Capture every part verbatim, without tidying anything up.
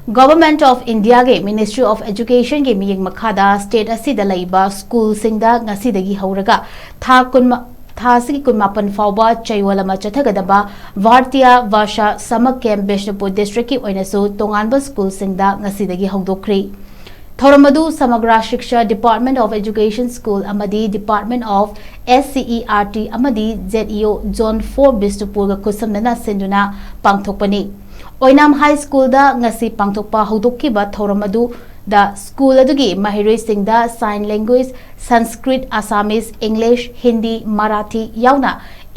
Government of India ꯒꯤ Ministry of Education ꯒꯤ ꯃꯤꯠꯌꯦꯡ ꯃꯈꯥꯗ state ꯑꯁꯤꯗ ꯂꯩꯕ school ꯁꯤꯡꯗ ꯉꯁꯤꯗꯒꯤ ꯍꯧꯔꯒ ꯊꯥ ꯀꯨꯟ, ꯊꯥ ꯑꯁꯤꯒꯤ ꯀꯨꯟꯃꯥꯄꯟ ꯐꯥꯎꯕ ꯆꯌꯣꯜ ꯑꯃ ꯆꯠꯊꯒꯗꯕ Bharatiya Varsha Summer Camp Bishnupur district ꯀꯤ ꯑꯣꯏꯅꯁꯨ ꯇꯣꯉꯥꯟꯕ school ꯁꯤꯡꯗ ꯉꯁꯤꯗꯒꯤ ꯍꯧꯗꯣꯛꯈ꯭ꯔꯤ꯫ ꯊꯧꯔꯝ ꯑꯗꯨ Samagra Shiksha, Department of Education School ꯑꯃꯗꯤ Department of S C E R T ꯑꯃꯗꯤ Z E O Zone four ꯕꯤꯁꯅꯨꯄꯨꯔꯒ ꯈꯨꯠꯁꯝꯅꯅ ꯁꯤꯟꯗꯨꯅ ꯄꯥꯡꯊꯣꯛꯄꯅꯤ꯫ ꯑꯣꯏꯅꯥꯝ High School ꯗ ꯉꯁꯤ ꯄꯥꯡꯊꯣꯛꯄ ꯍꯧꯗꯣꯛꯈꯤꯕ ꯊꯧꯔꯝ ꯑꯗꯨꯗ school ꯑꯗꯨꯒꯤ ꯃꯍꯩꯔꯣꯏꯁꯤꯡꯗ sign language, Sanskrit, Assamese, English, Hindi, Marathi ꯌꯥꯎꯅ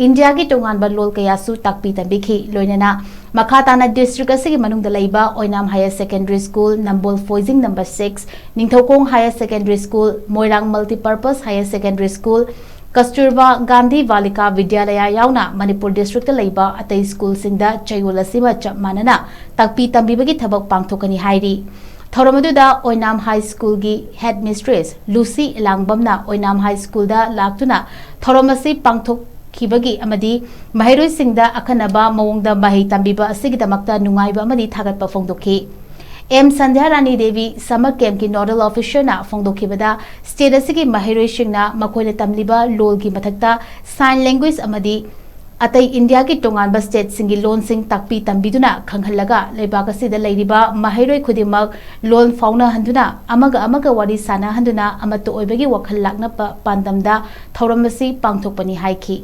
ꯏꯟꯗꯤꯌꯥꯒꯤ ꯇꯣꯉꯥꯟꯕ ꯂꯣꯜ ꯀꯌꯥꯁꯨ ꯇꯥꯛꯄꯤ ꯇꯝꯕꯤꯈꯤ꯫ ꯂꯣꯏꯅꯅ ꯃꯈꯥ ꯇꯥꯅ district ꯑꯁꯤꯒꯤ ꯃꯅꯨꯡꯗ ꯂꯩꯕ ꯑꯣꯏꯅꯥꯝ Higher Secondary School, ꯅꯝꯕꯣꯜ ꯐꯣꯏꯖꯤꯡ number six, Ningthoukhong Higher Secondary School, ꯃꯣꯏꯔꯥꯡ Multipurpose Higher Secondary School, ꯀꯁꯇꯨꯔꯕꯥ Gandhi ꯕꯥꯂꯤꯀꯥ ꯕꯤꯗ꯭ꯌꯥꯂꯌꯥ ꯌꯥꯎꯅ ꯃꯅꯤꯄꯨꯔ district ꯇ ꯂꯩꯕ ꯑꯇꯩ school ꯁꯤꯡꯗ ꯆꯌꯣꯜ ꯑꯁꯤꯃ ꯆꯞ ꯃꯥꯟꯅꯅ ꯇꯥꯛꯄꯤ ꯇꯝꯕꯤꯕꯒꯤ ꯊꯕꯛ ꯄꯥꯡꯊꯣꯛꯀꯅꯤ ꯍꯥꯏꯔꯤ꯫ ꯊꯧꯔꯝ ꯑꯗꯨꯗ ꯑꯣꯏꯅꯥꯝ High School ꯒꯤ Headmistress ꯂꯨꯁꯤ ꯏꯂꯥꯡꯕꯝꯅ ꯑꯣꯏꯅꯥꯝ High School ꯗ ꯂꯥꯛꯇꯨꯅ ꯊꯧꯔꯝ ꯑꯁꯤ ꯄꯥꯡꯊꯣꯛꯈꯤꯕꯒꯤ ꯑꯃꯗꯤ ꯃꯍꯩꯔꯣꯏꯁꯤꯡꯗ ꯑꯈꯟꯅꯕ ꯃꯑꯣꯡꯗ ꯃꯍꯩ ꯇꯝꯕꯤꯕ ꯑꯁꯤꯒꯤꯗꯃꯛꯇ ꯅꯨꯡꯉꯥꯏꯕ ꯑꯃꯗꯤ ꯊꯥꯒꯠꯄ ꯐꯣꯡꯗꯣꯛꯈꯤ꯫ ꯑꯦꯝ ꯁꯟꯙ꯭ꯌꯥ ꯔꯥꯅꯤ ꯗꯦꯕꯤ Summer Camp ꯀꯤ Nodal Officer ꯅ ꯐꯣꯡꯗꯣꯛꯈꯤꯕꯗ, state ꯑꯁꯤꯒꯤ ꯃꯍꯩꯔꯣꯏꯁꯤꯡꯅ ꯃꯈꯣꯏꯅ ꯇꯝꯂꯤꯕ ꯂꯣꯜꯒꯤ ꯃꯊꯛꯇ sign language ꯑꯃꯗꯤ ꯑꯇꯩ ꯏꯟꯗꯤꯌꯥꯒꯤ ꯇꯣꯉꯥꯟꯕ state ꯁꯤꯡꯒꯤ ꯂꯣꯟꯁꯤꯡ ꯇꯥꯛꯄꯤ ꯇꯝꯕꯤꯗꯨꯅ ꯈꯪꯍꯜꯂꯒ ꯂꯩꯕꯥꯛ ꯑꯁꯤꯗ ꯂꯩꯔꯤꯕ ꯃꯍꯩꯔꯣꯏ ꯈꯨꯗꯤꯡꯃꯛ ꯂꯣꯟ ꯐꯥꯎꯅꯍꯟꯗꯨꯅ ꯑꯃꯒ ꯑꯃꯒ ꯋꯥꯔꯤ ꯁꯥꯅꯍꯟꯗꯨꯅ ꯑꯃꯠꯇ ꯑꯣꯏꯕꯒꯤ ꯋꯥꯈꯜ ꯂꯥꯛꯅꯕ ꯄꯥꯟꯗꯝꯗ ꯊꯧꯔꯝ ꯑꯁꯤ ꯄꯥꯡꯊꯣꯛꯄꯅꯤ ꯍꯥꯏꯈꯤ꯫